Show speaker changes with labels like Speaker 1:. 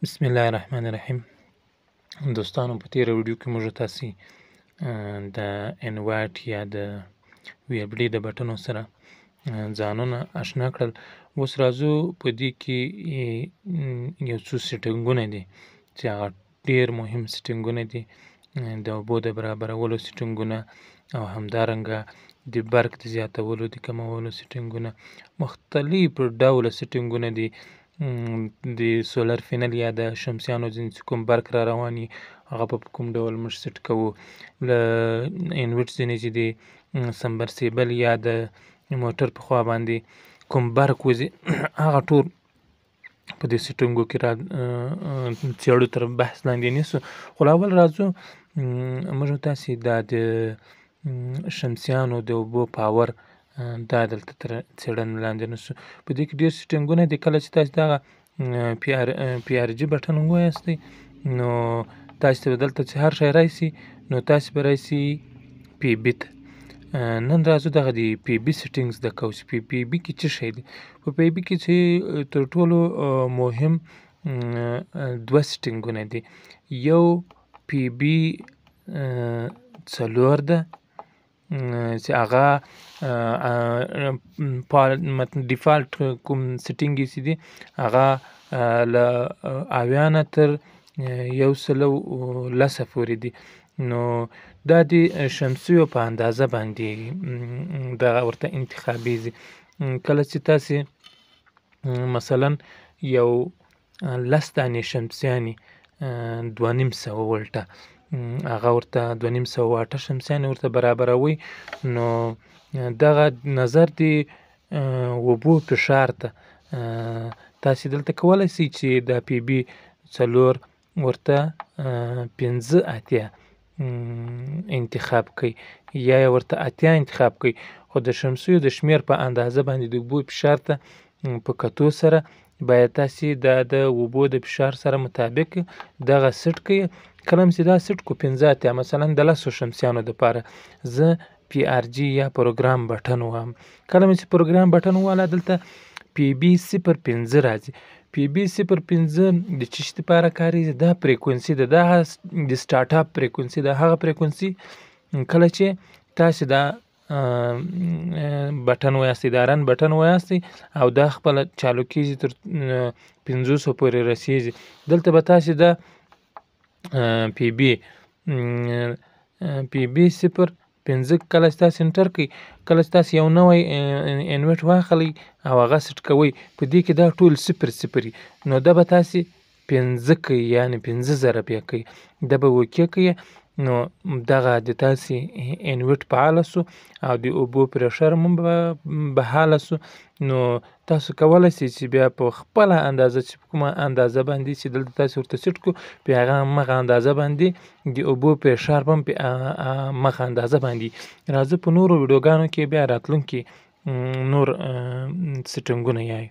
Speaker 1: بسم الله الرحمن الرحیم. دوستانو، په تیره ویډیو کې موږ تاسو د انورټ یا د VFD د بټنو سره ځانونه اشنا کړل. اوس راځو په دې کې یو څو سیټنګونه دي چې هغه ډیر مهم سیټنګونه دي، د اوبو د برابرولو سیټنګونه او همدارنګه د برق د زیاتولو د کمولو سیټنګونه، مختلف ډوله سیټنګونه دي. د solar panel یا د شمسیانو ځینې چې کوم برق را روان وي هغه په کوم ډول موږ سیټ کوو، له انورټ ځینې چې د submersible یا د موټر په خوا باندې کوم برق وځي هغه ټول په دې سیټنګو کې را څېړو، تر بحث لاندې نیسو. خو له اول راځو موږ تاسې دا د شمسیانو د اوبو power دا دلته تر څېړنې لاندې نیسو. په دې کې ډېر سیټنګونه دي. کله چې تاسې دغه PRG بټن ووایاستئ نو تاسې ته به دلته چې هر شی راشي نو تاسې به راشي PB ته. نن راځو دغه د PB settings زده کوو چې PB کې څه شی دي. په PB کې چې تر ټولو مهم دوه سیټنګونه دي. یو PB 4 ده چې هغه default کوم setting یې چې دي هغه له 70 نه تر 110 پورې دي. نو دا د شمسیو په اندازه باندې دغه ورته انتخابېږي. کله چې تاسې مثلا یو 10 دانې شمسیانې 250 ولټه هغه ورته 250 واټه شمسیانې ورته برابروئ، نو دغه نظر د اوبو فشار ته تاسې دلته کولی شئ چې دا PB 4 ورته 85 انتخاب کړئ یا یې ورته 80 انتخاب کړئ. خو د شمسیو د شمېر په اندازه باندې د اوبو فشار ته په کتو سره باید تاسې دا د اوبو د فشار سره مطابق دغه سیټ کړئ. کله چې دا سیټ کړو 85 مثلا د 10 شمسیانو دپاره زه PRG یا program button وهم. کله مې چې program button وواله دلته PB 05 راځي. PB 05 د څه شي دپاره کارېږي؟ دا frequency ده، دا د start up frequency ده. هغه frequency کله چې تاسې دا بټن وایاستئ، دا run button وایاستئ او دا خپله چالو کېږي تر 500 پورې رسېږي. دلته به تاسې دا PB 05 کله چې تاسې enter کړئ، کله چې تاسې یو نوی انورټ واخلئ او هغه سیټ کوئ، په دې کې دا ټول 0 0 وي، نو دا به تاسې 5 کړئ، یعنې 5 ضرب یې کړئ، دا به okay کړئ. نو دغه د تاسې انورټ فعاله سو او د اوبو pressure هم بحاله سو. نو تاسو کولی شئ چې بیا په خپله اندازه چې په کومه اندازه باندې چې دلته تاسې ورته سیټ کړو په هغه مغه اندازه باندې د اوبو pressure به هم په مغه اندازه باندې. راځو په نورو ویډیوګانو کې بیا راتلونکي نور سیټنګونه یایو.